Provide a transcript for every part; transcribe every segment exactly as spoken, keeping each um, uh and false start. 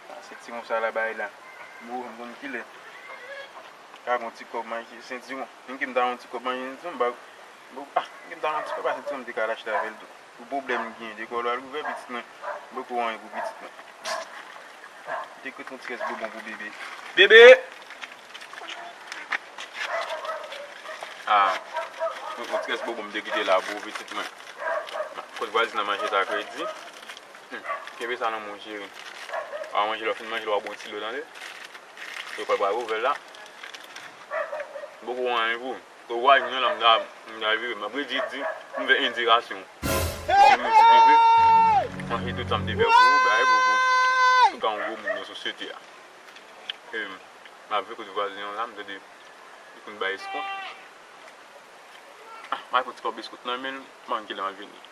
Ah, se ti ron sa la bay la. Bon, m konn kilè. Ka gon ti kòb manje sentiwon. Menm ke m ta yon ti kòb manje sentiwon, m ba, bon, ah, menm ke m ta yon ti kòb a sentiwon, m te ka al achte avè l tou. Pou pwoblèm m genyen, lekòl al ouvè pitit mwen. M poko anyen pou pitit mwen. M te kwit yon ti rès bonbon pou bebe. Bebe! Ah, yon, yon ti rès bonbon m te kite la pou pitit mwen. Kot vwazin nan manje sa kredi. Hmm, kenbe sa nan men w, cheri. W a manje, lè w fin manje, w a bwè yon ti dlo, tande? Lekòl pral ouvè la. M poko anyen pou ou. Ou wè, jwenn nan m ta, m ta vire. M ap redi di, m fè endirasyon. Ou di mwen si Dye vle, manje tout sa m te fè pou ou, bay pou ou. Ou ta yon gwo moun nan sosyete a. E, m ap veye kote vwazen an la, m tande li konn bay eskont. Ah, m al pran ti kòb eskont nan men l, m pa konn kilè m ap vini.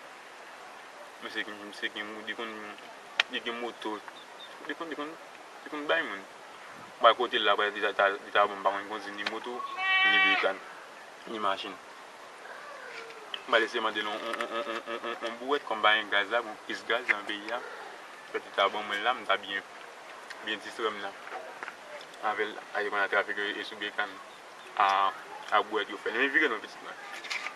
Misye gen, misye gen, li konn, li gen moto. Li konn, li konn, li konn bay moun. Mwen kote l la, li ta, ta, li ta ban m, m pa konn kondui ni moto, ni bekàn, ni machin. M pral eseye mande l yon, yon, yon bouwèt, kòm pa gen gaz la, gon kriz gaz nan peyi a. Petèt li ta ban mwen l la, m ta byen, byen distrè m la. Avè l, ale konn a trafik yo e sou bekàn. A, a bwè dlo fè l. Men vire non pitit mwen.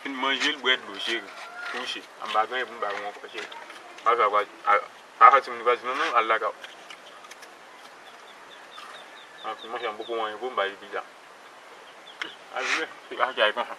Fin manje l, bwè dlo, cheri. Kouche. An ba gen pou m ba ou ankò, cheri. Al fè kwa, al, al fè timoun vwazen nan, non, al lakay ou. An fin manje, an poko anyen pou m ba li pita. Al vire, se pa kay konsa.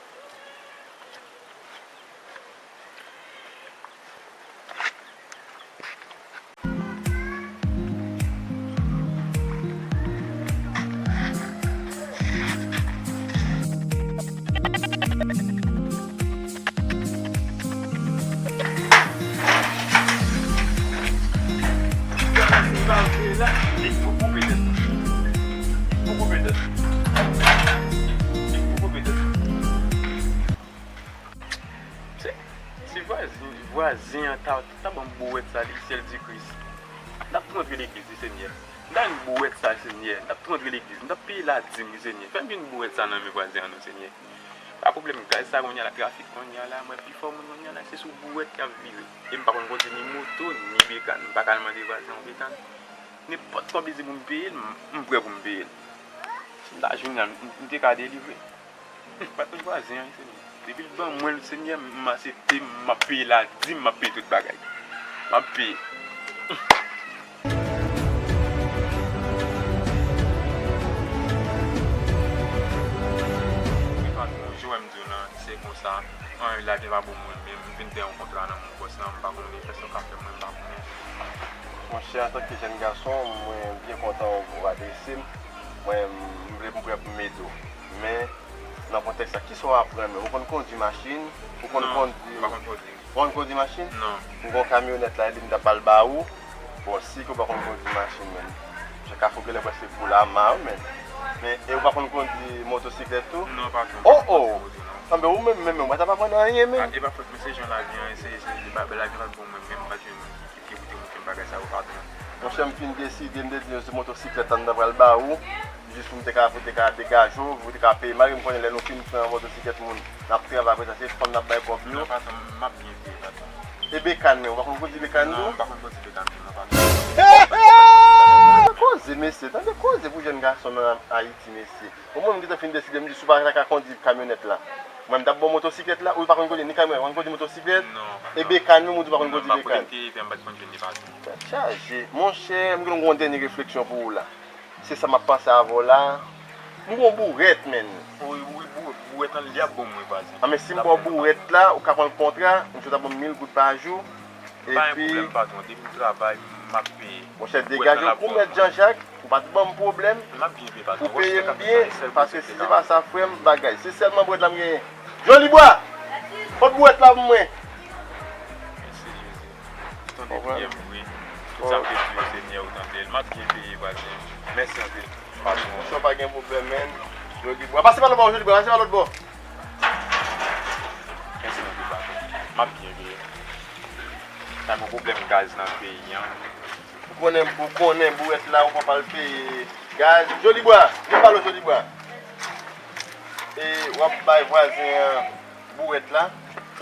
Se, se vwazen, vwazen an ta, ta ban m bouwèt sa, li sèl di Kris. N ap tou rantre legliz, wi, Senyè. M ta jwenn bouwèt sa, Senyè. M ta tou rantre legliz. M ta peye ladim, wi, Senyè. Fè m jwenn bouwèt sa nan men vwazen an, non, Senyè. Pa pwoblèm gaz sa, kounye a la, trafik, kounye a la, mwen pifò moun, kounye a la, se sou bouwèt y ap vire. E m pa konn kondui ni moto, ni bekàn. M pa ka al mande vwazen yon bekàn. Nenpòt kòb li di pou m peye l, m, m prè pou m peye l. Si m ta jwenn la, m, m te ka delivre. Patwon vwazen an, Senyè. Depi l ban mwen l, Senyè, m aksepte, m ap peye ladim, m ap peye tout bagay. M ap peye. Wi, patwon, jan w wè m di w lan, se konsa. Mwen, lavi a pa bon mwen menm. M vin fè yon kontra nan men bòs lan, m pa konnen kiyès k ap fè mwen, m pa konnen. Monchè, antanke jèn gason, mwen byen kontan w adrese m. Mwen, m vle m prè pou m ede w. Men, nan kontèks sa, kisa w aprann menm? Ou konn kondui machin? Ou konn kondui? Non, m pa konn kondui. Ou konn kondui machin? Non. M gen yon kamyonèt la, li m ta pral ba ou. Bon, si ke w pa konn kondui machin menm. Chak afou genlè prèske boul a ma w menm. Men, e ou pa konn kondui motosiklèt tou? Non, patwon, m pa konn kondui moto, non. Anben, ou menm, menm, menm, ou pa t ap aprann anyen menm. Ah, e pa fòt mwen, se jan lavi an ye, se, se, se pa, lavi an pa bon mwen menm, m pa t jwenn moun ki, ki, ki pou te montre m bagay sa yo, patwon. Monchè, m fin deside, m te di yo se motosiklèt la m ta pral ba ou. Jis pou m te ka, pou te ka degaje w, pou te ka peye. Malgre m konnen lè nou fin pran motosiklèt moun, n ap travay apre sa, se fanm n ap bay kòb yo. Non, patwon, m ap byen peye, patwon. E bekàn, men ou pa konn kondui bekàn tou? Non, m pa konn kondui bekàn tou, non, patwon. Tande koze, mesye, tande koze pou jèn gason nan Ayiti, mesye. Omwen, m gentan fin deside, m di, si w pa ta ka kondui kamyonèt la, mwen, m t ap ba w motosiklèt la, ou pa konn kondui ni kamyonèt, ou pa konn kondui motosiklèt? Non, e non. Bekàn, menm, ou di w pa konn kondui bekàn? Non, m pa kote m te ye, m pa t konn jwenn li, patwon. Tèt chaje. Monchè, m gen yon dènye refleksyon pou ou la. Se sa m ap panse avè w la. M gon bourèt, menn. Wi, wi, bou-, bourèt lan, li ap bon mwen, vwazen. A, men si m ba w bourèt la, ou ka pran kontra, m sot ap ban m mil goud pa jou. Pa gen pwoblèm, patwon. Depi m travay, m ap peye. Monchè, degaje w pou mèt Janjak, ou pa t ban m pwoblèm. M ap byen peye, patwon. Ou peye m byen, paske si se pa sa, frè m, bagay. Se sèlman bourèt la m genyen. Jolibwa! Pot bourèt la pou mwen. Mèsi, Jezi. Tande priyè m, wi. Tout sa m te di yo, Senyè, ou tande l. M ap byen peye, vwazen. Mèsi anpil, patwon. Monchè, pa gen pwoblèm, menn. Jolibwa. Pase pa lòt bò, Jolibwa, pase pa lòt bò. Mèsi anpil, patwon. M ap byen peye. Sa gon pwoblèm gaz nan peyi an. Ou konnen, ou konnen bourèt la, ou pa pral peye gaz. Jolibwa, vin pale w, Jolibwa. E w ap bay vwazen an bourèt la.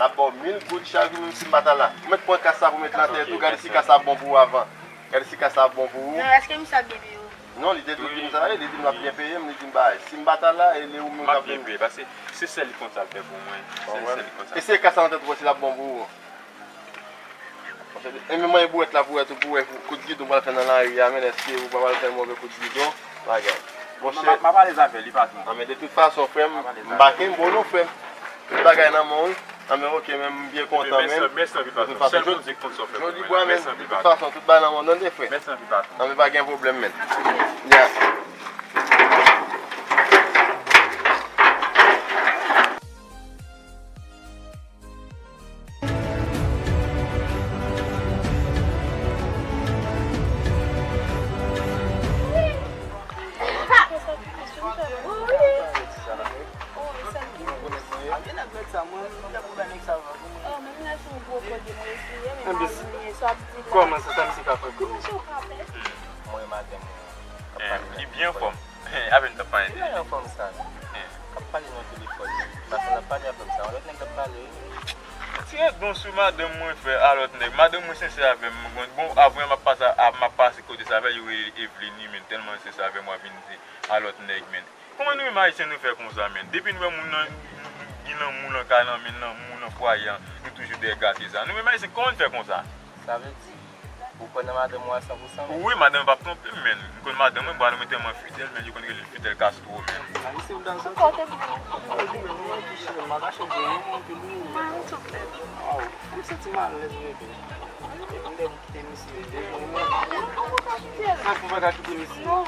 Ap ba w mil goud chak jou, menm si m pa ta la. Ou mèt pran kas sa pou met nan tèt ou, gade si kas sa ap bon pou ou avan. Gade si kas sa ap bon pou ou. Non, èske misye ap byen peye w? Non, li te tou di m sa, li di m l ap byen peye m, li di m bagay. Si m pa ta la, e li ou menm k ap vin. M ap byen peye, paske se sèl li konn sa l fè pou mwen. Se sèl li konn sa. E se kas sa nan tèt ou, si l ap bon pou ou. E men mwen bouwèt la pou wè tou, pou wè kout gidon pral fè nan lari a, men èske ou pa pral fè move kout gidon, bagay. Monchè, m ap alèz avè li, patwon. Anben, de tout fason, frè m, m pa kenbe w non, frè m. Tout bagay nan men w, wi. Anben, oke, men m byen kontan, men. Mèsi anpil, patwon. Sèl Bondye ki konn sa w fè pou mwen. Jodi bwa, men, de tout fason, tout bagay nan men w, tande, frè. Mèsi anpil, patwon. Anben, pa gen pwoblèm, men. Ya. Kòman sa, sa misye ka fè pou ou? Mwen, madanm mwen, ap pale nan telefòn. Li byen anfòm. Avè m t ap pale de li. Ki bagay anfòm sa? K ap pale nan telefòn. Fason l ap pale avè m sa, yon lòt nèg l ap pale. Tire don sou madanm mwen, frè, a lòt nèg. Madanm mwen sensè avè m. Bon, bon, avè m ap pase, a, m ap pase kote sa avè l, yo rele Evelyne, men tèlman l sensè avè m, w ap vin di a lòt nèg, men. Kòman nou menm Ayisyen nou fè konsa, men? Depi n wè moun nan gen lanmou nan kay lan, men lanmou nan fwaye a, nou toujou dèyè gate sa. Nou menm Ayisyen, kòman n fè konsa? Sa vle di, ou kwè nan madanm ou a san pou san, men? Wi, madanm mwen p ap twonpe m, men. M konn madanm mwen, bwa nou mwen tèlman fidèl, men, yo konn rele l Fidel Castro, men. Ankò te byen. Mwen touche, m pa kache byen, mwen te lou. Mwen touche. Waw, m santi m alèz, bebe. Depi lè m kite misye, de mwen, mwen. Sa k fè m pa ka kite misye? Non.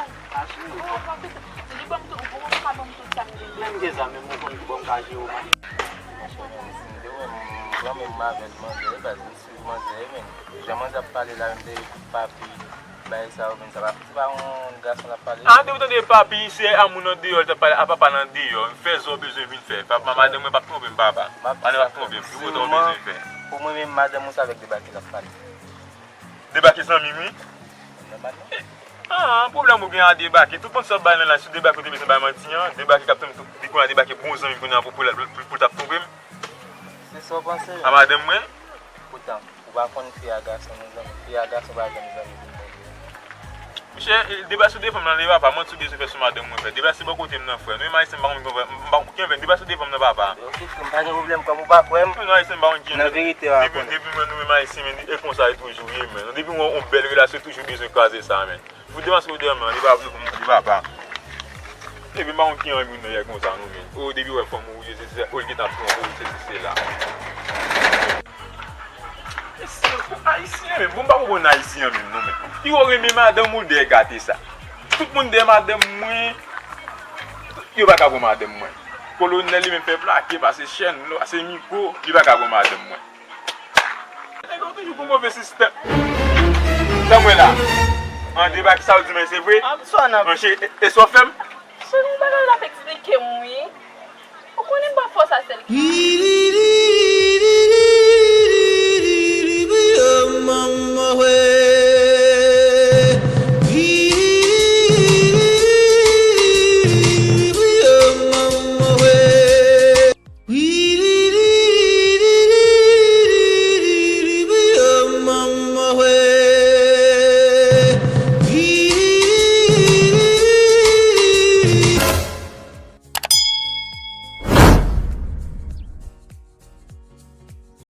Li ban m tout, ou pa ka ban m tout sa m gen. Men m gen zam, men mwen konn ki bò m ka jere w, man. Franchman, si m te wè m, m granmenm avè l, manzè, e baz, m swiv manzè, men jan manzè ap pale la, menm de papi, bagay sa yo, men sa pa, se pa yon gason l ap pale. A, depi w tande papi, se a moun andeyò l t ap pale, a papa l andeyò. M fè sa w bezwen vin fè. Papa, madanm mwen p ap twonpe m, papa. Madanm mwen p ap twonpe m. Ki kote w bezwen fè? Pou mwen menm, madanm ou se avèk Debake l ap pale. Debake zanmi m, wi. Nòmalman. Ah, pwoblèm ou gen a Debake. Tout moun sa bay nan la, si Debake ou te bezwen bay manti an, Debake k ap tann, li konnen Debake bon zanmi m kounye a pou, pou, pou, pou l t ap twonpe m. Se sa w panse? A madanm mwen? Poutan, ou pa konn fi a gason, mezanmi. Fi a gason pa janm zanmi pou moun. Monchè, deba sou de fanm nan, li pa pa manti ou bezwen fè sou madanm mwen, frè. Deba se bò kote m nan, frè. Nou menm Ayisyen, m pa konn ki konn fè, m pa konn ki konn fè. Deba sou de fanm nan, papa. Ok, frè m, pa gen pwoblèm, kòm ou pa kwè m. Nou menm Ayisyen, m pa konn ki konn fè. Nan verite, w a konnen. Depi mwen, nou menm Ayisyen, men, e konsa li toujou ye, men. Depi w wè yon bèl relasyon, toujou bezwen kraze sa, men. Pou demanse ou demanse, li pa vle pou li papa. Epi m pa konn ki anvi nan yè konsa, non, men. O, depi w wè fanm ou, se, se, se, o, l gentan ap twonpe w, se, se, se la. Ayisyen, Ayisyen, men, bon, m pa konprann Ayisyen menm, non, men. Pi w renmen madanm ou dèyè gate sa. Tout moun dèyè madanm mwen. Yo pa ka pran madanm mwen. Kolonèl li menm fè plake, pase chèn, pase mikwo, li pa ka pran madanm mwen. Nèg yo toujou gon move sistèm. Tann mwen la. An deba ki sa w di mwen se vre? An, sa w nan... Monchè, e, e sa w fè m? Cheri, yon bagay w t ap eksplike m, wi. Ou konnen m pa fò sa sèl ki...